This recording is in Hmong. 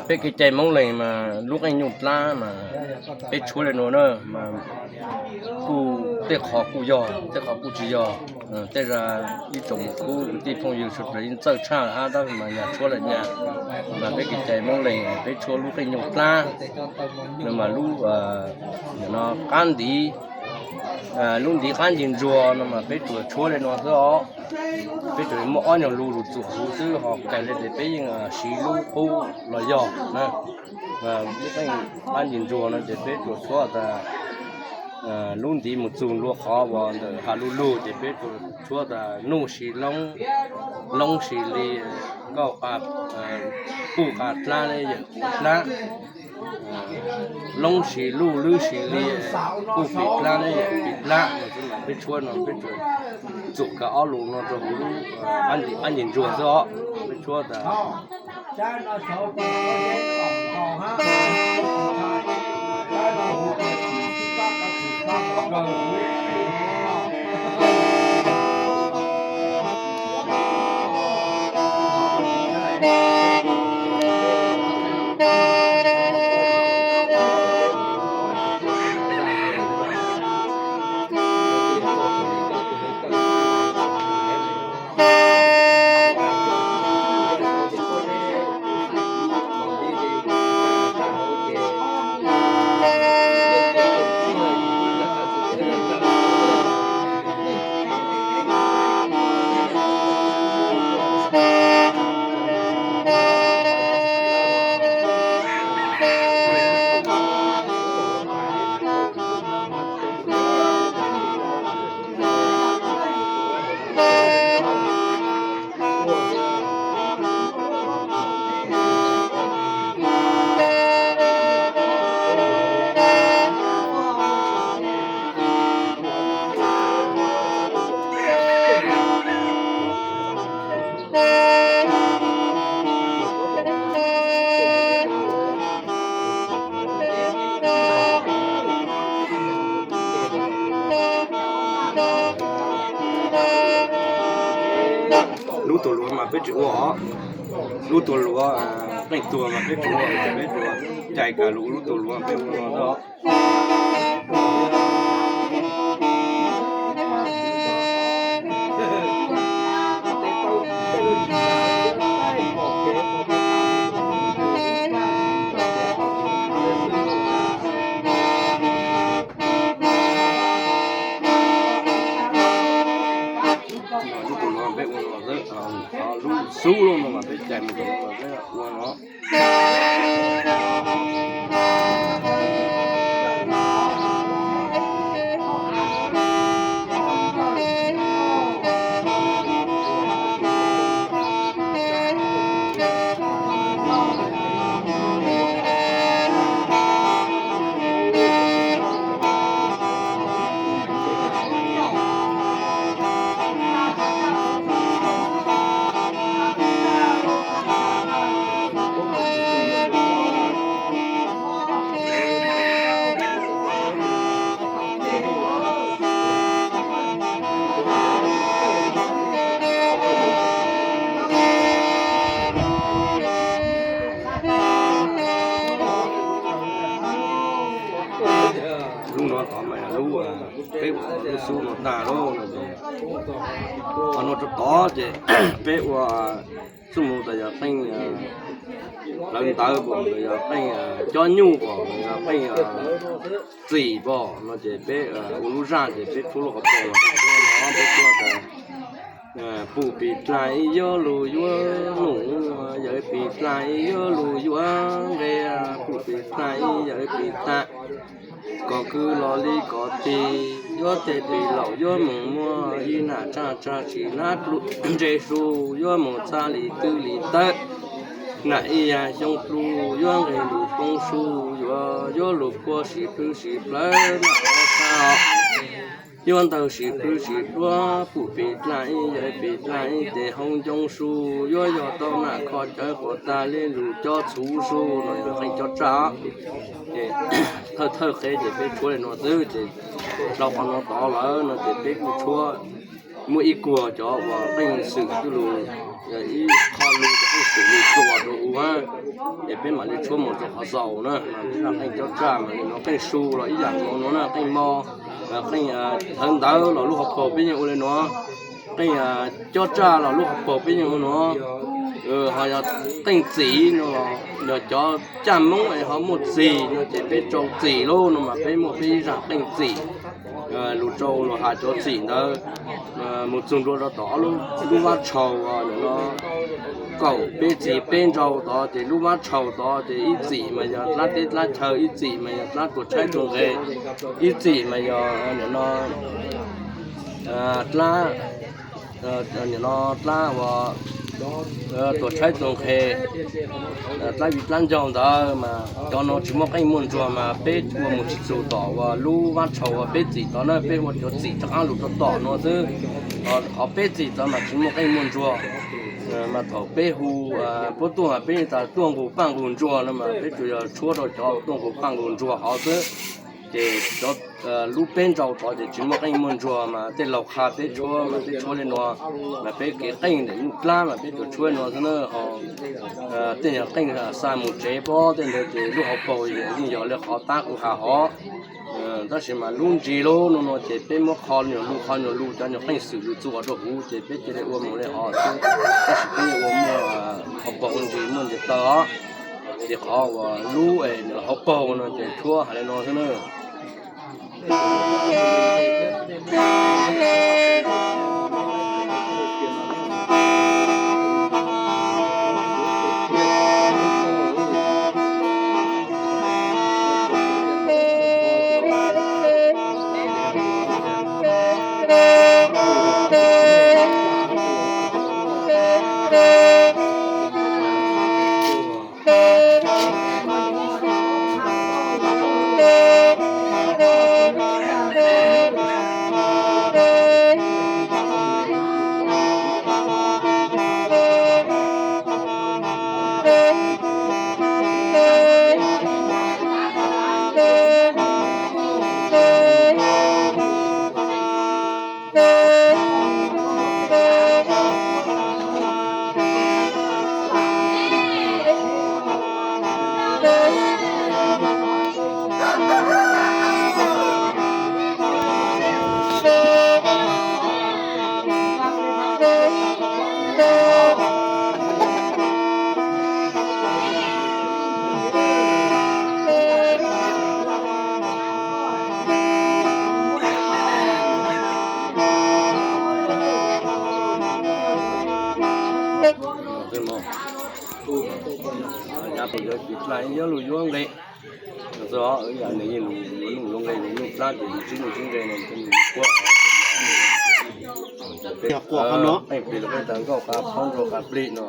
Peb kev cai Hmoob Leeg mas lub qeej nyuj dlaab mas peb tshuab le nuav na, mas kuj tej qhov kuj yog, tej qhov kuj tsis yog. Tej zag ib tsoom kwv tij phooj ywg sawv daws yeej txawj tshaj hab tab mas nyag tshuab le nyag, mas peb kev cai Hmoob Leeg peb tshuab lub qeej nyuj dlaab no mas lub, no qab ntiv, lub ntiv qab ncej ntsuag no mas peb tsuas tshuab le nuav xwb os. Peb tsuas muaj ob nyuag lug lug txuam huv xwb, ho kawg le tes peb yeej siv lub qub los yog na. Lub qeej qab ncej ntsuag no ces peb tsuas tshuab tas lub ntiv mus txug ntua qhov uas ntawm has lug lug ces peb tsuas tshuab tas nuj si loob, loob si li, nkauj qa, puj qa dlaab le yawm dlaab, loob si luj lwb si li, puj pim dlaab le yawm pim dlaab no xwb. Mas peb tshuab no peb tsuas txuam kag ob lus no rau huv lub qab ncej ntsuag xwb os. Peb tshuab tas Lub tuam luav mas peb tsis ua os. Lub tuam luav, qeej tuag mas peb tsis ua, peb tsuas cais kag lub tuam luav peb ua no xwb os. Lub tuam luav peb ua no xwb, lub xub loj no mas peb cais mus rau no mas peb ua no. Lub no tod mas lub, peb ua lub xub no tag lawm no ces, qhov no rau tod ces peb ua xub mus tas yog qeej lawv ntawv pom, yog qeej cob nyuj pom, yog qeej txim pom no ces peb ua lub zaj ces peb tshuab lub qhov pom los peb tshuab tas, puj pim dlaim ib yuav lug yuav num, yawm pim dlaim ib yuav lug yuav nqe, puj pim dlaim ib yawm pim dlaim, kom kwv los li kom tig, yuav tej pim laum yuav mus muag, ib nam tsa tsa tsis nab plhu ntse su, yuav mus txha li twb li tawb, nam ib yam xyoo plhu, yuav nqe lug poob su, yuav yuav lug puag sim plhwv sim plawv, nam ob sab, yuav ntawg sim plhwv sim pluag, puj pim dlaim ib yawm pim dlaim ib tes hauv ncoo su, yuav yog tau nam kho cawv quas tag li lug cob txhuv su no yog qeej cob tsaj. Thawj thawj qe ces peb tshuab li no xwb ces dlhau qhov no tod lawm no ces peb kuj tshuab Muaj ib kuag cov uas qeej xwm tuj lus, ib qho lus cov qeej xwm lus txuas rau huv, ces peb mam li tshuab mus rau qhov xaus na. Zaj qeej cob tsaj mas nim no qeej su los ib yam no no na, qeej mo, qeej thawv ntawv los lub hauv paus peb yeej ua li no, qeej cob tsaj los lub hauv paus peb yeej ua no. Ho yog qeej txim no los yog cov caj Moob es ho muaj txim no ces peb rau txim lauj no mas peb muaj peb ib zaj qeej txim. Lus rau los has cov txim ntawd mus txug ntua rau tom ob lub, lub vab tshaus no, kaum peb txis peb ntsau tod ces lub vab tshaus tod ces ib txim mas yog dlab teb dlab chaw, ib txim mas yog dlab tuam tshaib tuam nqhe, ib txim mas yog nim no dlab, nim no dlab ua tuam tshaib tuam nqhe, dlab vij dlab ncaug ntawd mas cov no tsis muaj qeej muaj ntsuag mas peb ua mus tsis txug tom uas lub vab tshaus uas peb txim tod na, peb ua cov txim rov qab lus rau tom no xwb. Qhov peb txim tod mas tsis muaj qeej muaj ntsuag, mas thaum peb hu puab tuaj mas peb tas tuaj nqus paj nqus ntsuag no mas peb tsuas yog tshuab rau cov tuaj nqus paj nqus ntsuag hov xwb. Ces cov lub peb ntsau tod ces tsis muaj qeej muaj ntsuag mas tej laug qha peb tshuab mas peb tshuab li no, mas peb kev qeej ntawm nyuj dlab mas peb tsuas tshuab li no xwb na. Ho tej nyuag qeej xa mus tsev pob tej ntawd ces lub hauv paus yeej yog li qhov tab kuv has hov. Tab sis mas lub ntsis lub no no ces peb muab qhov nyuag lus qhov nyuag lus cov nyuag qeej xwm lus txuas rau huv ces peb cia li ua mus li hov xwb. Tab sis peb ua muaj hauv paus ntsis muaj ntias taw os. Ces qhov uas lub hauv paus no ces tshuab hais li no xwb na. Yav lus yuav nqe, yam nws yeej lus yuav nuj yuav nqe, lus nuj plab ces lus tsib nuj tsib nqe no, qeej plig los qeej tawv nkauj qab phob nrog qab plig no.